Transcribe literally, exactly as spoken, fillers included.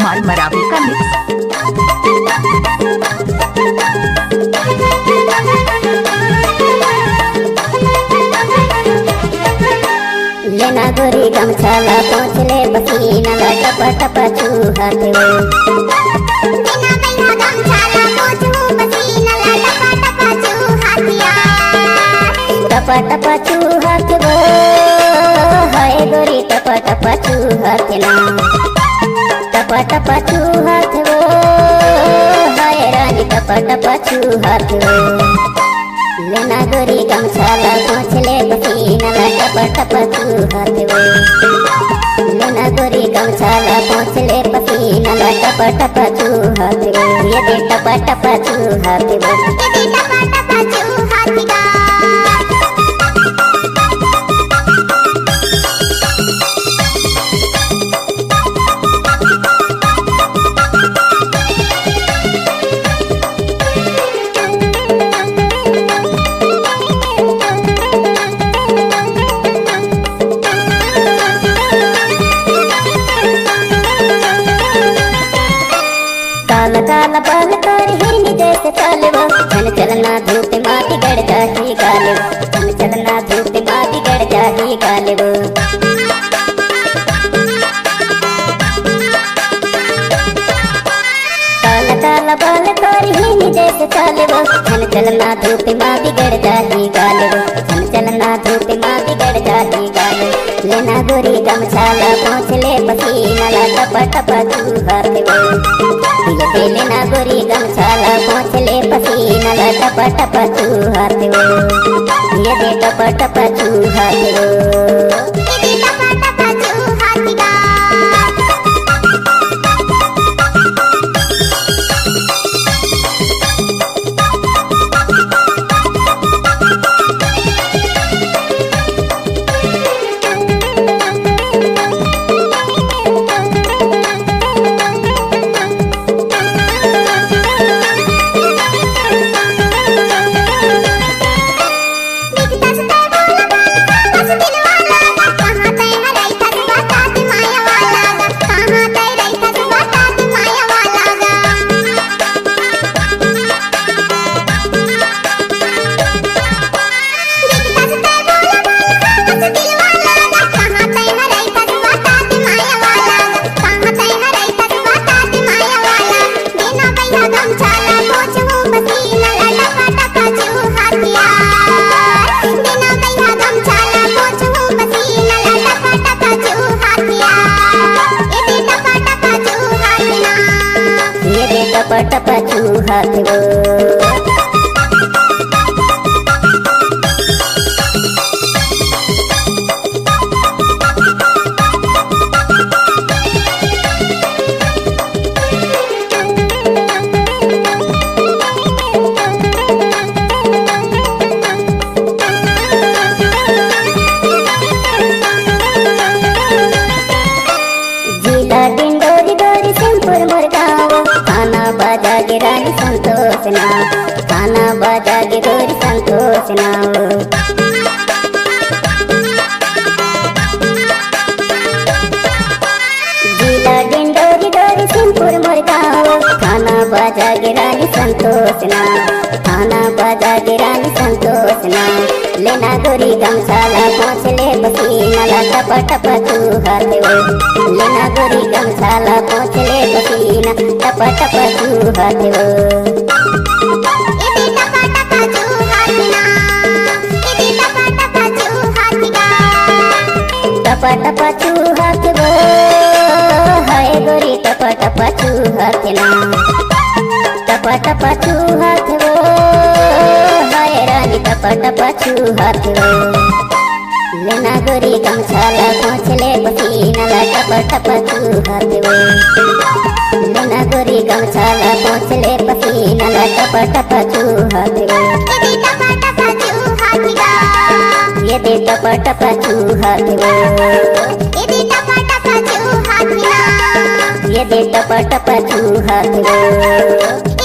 Almarabi ka mix. लेना गोरी गमछा ला पोंछ ले पसीना ला टप टप चूहत वो। लेना भैया गमछा ला पोंछ वो पसीना ला टप टप चूहत या। टप टप चूहत वो, हाय गोरी टप टप चूहत ना। टप टप चूहत वो, हाय रानी टप टप चूहत वो। लेना गोरी गमछा ला पोंछ ले पसीना ला टप टप चूहत वो। लेना गोरी गमछा ला पोंछ ले पसीना ला टप टप चूहत वो। ये दे टप टप चूहत वो। ये दे टप टप चूहत गा। काला काला बाल तोर हिरनी जैसे चालबो, झन चलना धूप मा बिगड़ जाही गालबो, झन चलना धूप मा बिगड़ जाही गालबो। काला काला बाल तोर हिरनी जैसे चालबो, झन चलना धूप मा बिगड़ जाही गालबो, झन चलना धूप मा बिगड़ जाही गालबो। लेना गोरी गमछा ला पोंछ ले पसीना ला टप टप चूहत वो। दिल दे लेना गोरी गमछा ला पोंछ ले पसीना ला टप टप चूहत वो। ये दे टप टप चूहत वो। ये दे टप टप चूहत गा। ये दे टप टप चूहत वो। जिला डिंडोरी डोरी सिंहपुर मोर गाँव, थाना बाजा गे रानी संतोष ना, थाना बाजा गे डोरी संतोष ना। जिला डिंडोरी डोरी सिंहपुर मोर गाँव, थाना बाजा गे रानी संतोष ना, थाना बाजा गे रानी संतोष ना। लेना गोरी गमछा ला पोंछ ले पसीना ला टप टप चूहत वो। लेना गोरी गमछा ला पोंछ ले पसीना टप टप चूहत वो। इदी टप टप चूहत ना, इदी टप टप चूहत गा। टप टप चूहत वो, हाय गोरी टप टप चूहत ना। टप टप चूहत वो, हाय रानी टप टप चूहत वो। लेना गोरी गमछा ला पोंछ ले पसीना ला टप टप चूहत वो। लेना गोरी गमछा ला पोंछ ले पसीना ला टप टप चूहत वो। ये दे टप टप चूहत गा। ये दे टप टप चूहत वो। ये दे टप टप चूहत ना। ये दे टप टप चूहत वो।